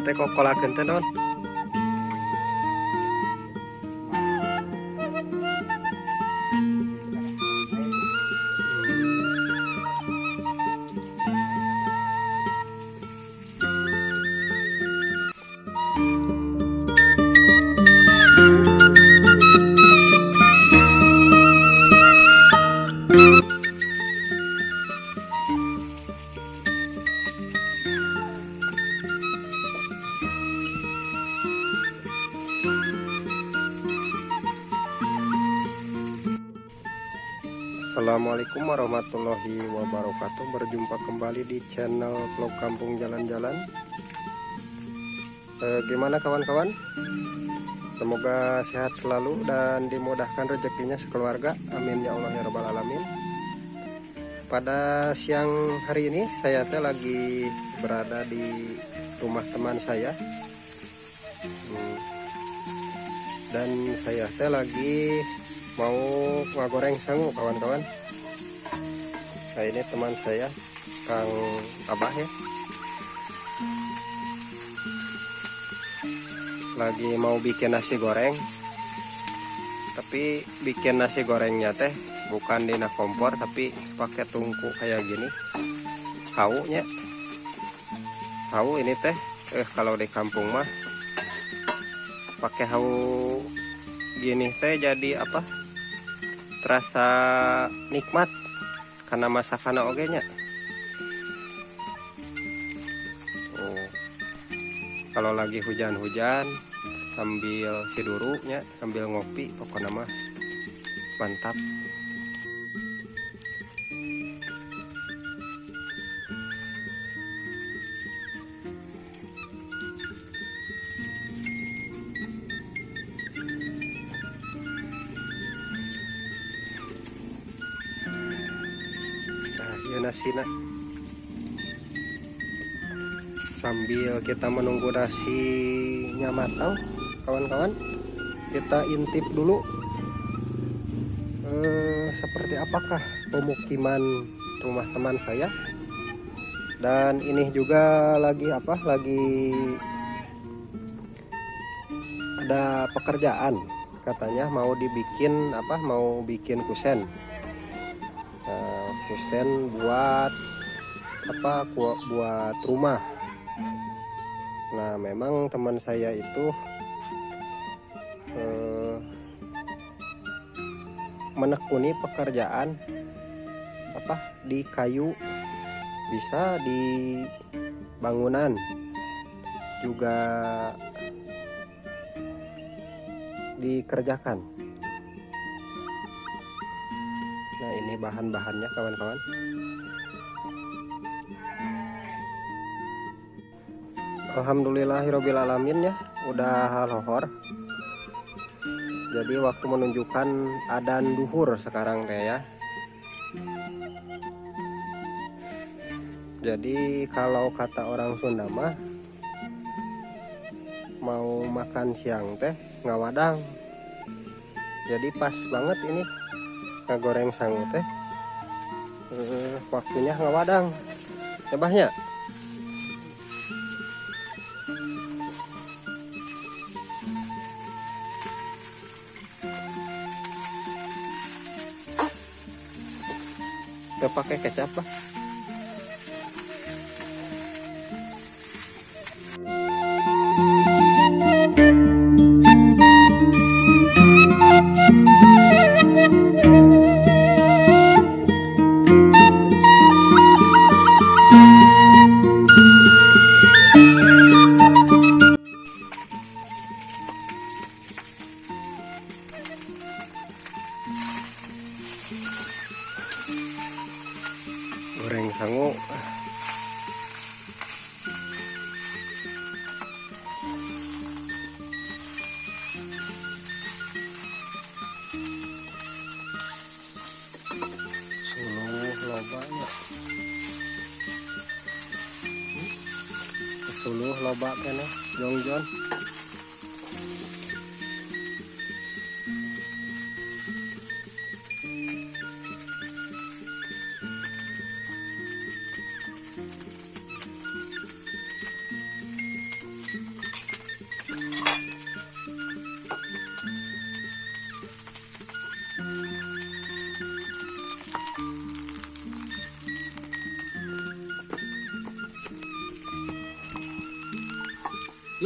Teh kokolakeun teh naon? Assalamualaikum warahmatullahi wabarakatuh. Berjumpa kembali di channel Vlog Kampung Jalan-Jalan. Gimana kawan-kawan? Semoga sehat selalu dan dimudahkan rezekinya sekeluarga. Amin ya Allah ya Rabbal Alamin. Pada siang hari ini saya teh lagi berada di rumah teman saya. Dan saya teh lagi mau ngagoreng sangu, kawan-kawan. Nah, ini teman saya, Kang Abah ya, lagi mau bikin nasi goreng, tapi bikin nasi gorengnya teh bukan di kompor, tapi pakai tungku kayak gini. Haunya hau ini teh, kalau di kampung mah pakai hau gini teh jadi apa, terasa nikmat karena masakan oge nya. Oh, kalau lagi hujan-hujan sambil sidurunya, sambil ngopi, pokoknya mah mantap. Nah, ya nasina. Sambil kita menunggu nasinya matang, kawan-kawan, kita intip dulu seperti apakah pemukiman rumah teman saya. Dan ini juga lagi apa? Lagi ada pekerjaan, katanya mau dibikin apa? Mau bikin kusen. Kusen buat apa, buat rumah. Nah, memang teman saya itu menekuni pekerjaan apa, di kayu bisa, di bangunan juga dikerjakan. Nah, ini bahan-bahannya, kawan-kawan. Alhamdulillahirobbilalamin ya, udah lohor. Jadi waktu menunjukkan adan duhur sekarang teh ya. Jadi kalau kata orang Sunda mah, mau makan siang teh ngawadang. Jadi pas banget ini ngagoreng sangu teh waktunya ngawadang ya, Bah, nya. Udah pakai kecap, Bah. Goreng sangu. Suluh loba nya. Suluh loba keneh, jongjon.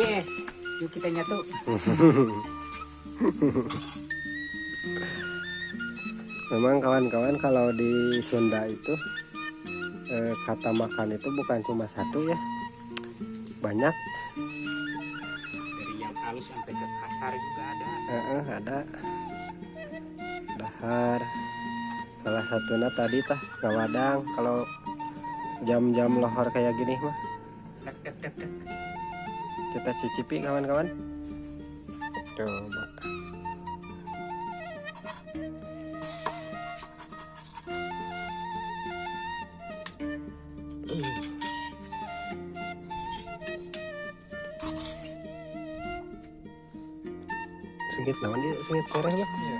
Yes, yuk kita nyatu. Memang kawan-kawan kalau di Sunda itu kata makan itu bukan cuma satu ya, banyak. Dari yang halus sampai ke kasar juga ada. Ada dahar. Salah satunya tadi tah ngawadang kalau jam-jam lohor kayak gini mah. Dek dek dek dek. Kita cicipi kawan-kawan. Coba. Sengit naon dia, sengit sereh bah. Iya.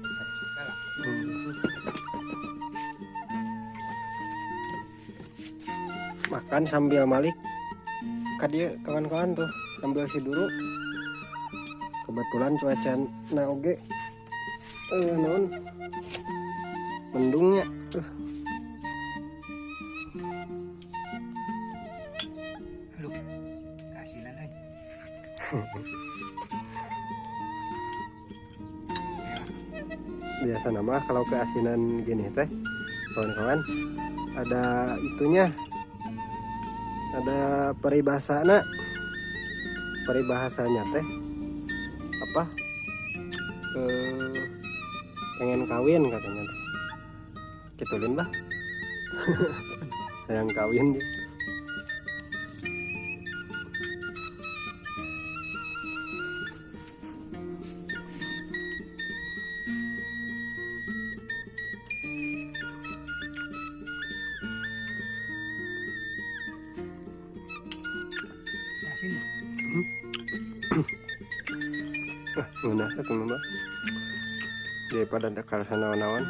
Sereh suka lah. Makan sambil malik ka dieu kawan-kawan tuh, sambil siduru. Kebetulan cuaca na oge naon mendungnya. Aduh, kasihan euy. Biasa nama kalau keasinan gini teh kawan-kawan ada itunya, ada peribahasana. Peribahasanya teh apa, pengen kawin katanya teh, gitulin bah. Sayang kawin dia. Asin ya? Ngeunah teh kumaha bah? Daripada teh karasa naon-naon.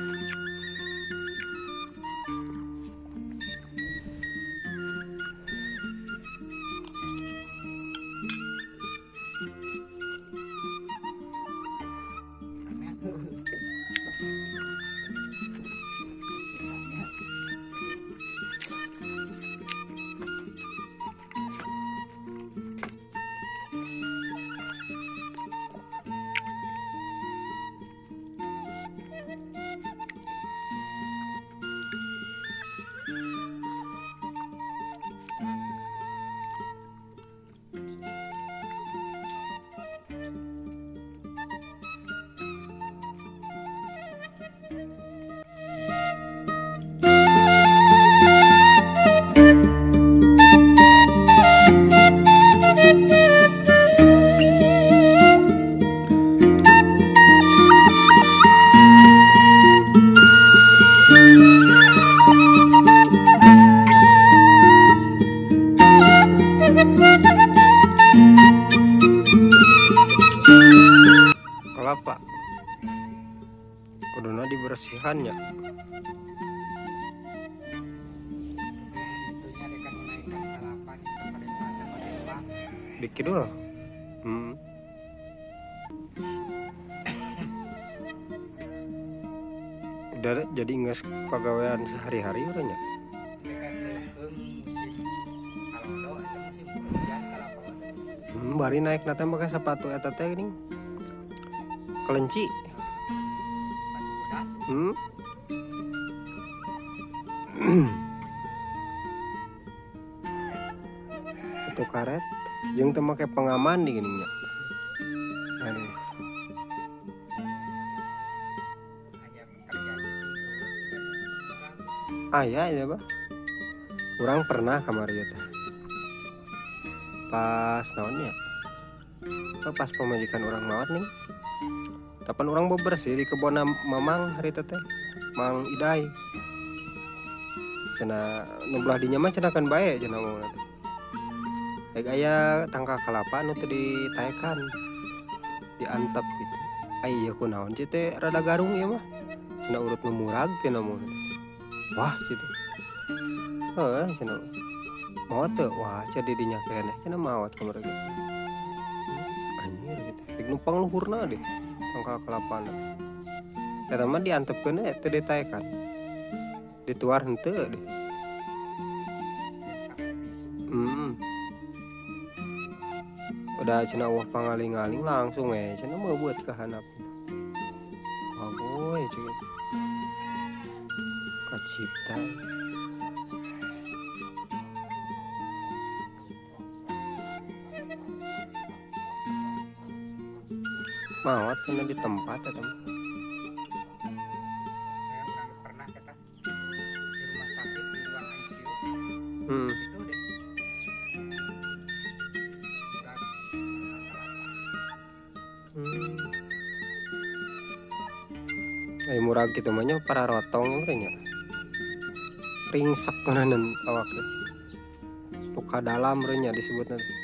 Kelapa kuduna dibersihan ya. Di kidul. Udah jadi nggak pegawaian sehari-hari orangnya. Bari naik nate pakai sepatu eta teh geuning. Kelenci. Itu karet jeung teu make pengaman di geuning nya. Aduh. Aya ya, Bah. Urang pernah kamari teh. Pas naonnya? Pas pamajikan urang maot nih. Tapan urang bebersih di kebon mamang harita teh, Mang Idai. Cenah nu belah dinya mah cenah kan bae cenah mau teh. Rek aya tangkal kalapa nu teu ditaekan. Diantep gitu. Ai ieu kunaon sih teh rada garung ieu mah. Cenah urut nu murag cenah mau teh. Wah gitu. Heuh cenah. Maot teu? Wah cenah di dinya keneh cenah maot kamari gitu. Anjir gitu. Rek numpang luhurna deh. Tangkal kalapana. Eta mah diantepkeun we teu ditaekan. Dituar henteu deh. Udah cenah euweuh pangaling-aling langsung we cenah meubeut ka handap. Agoy cek. Kacipta. Maot cenah di tempat eta mah. Kayak orang pernah kata di rumah sakit di ruang ICU itu deh murag Ai murag kitu mah nya pararotong meureun nya. Ringsek kunaon awak teh. Luka dalam meureun nya disebutna teh.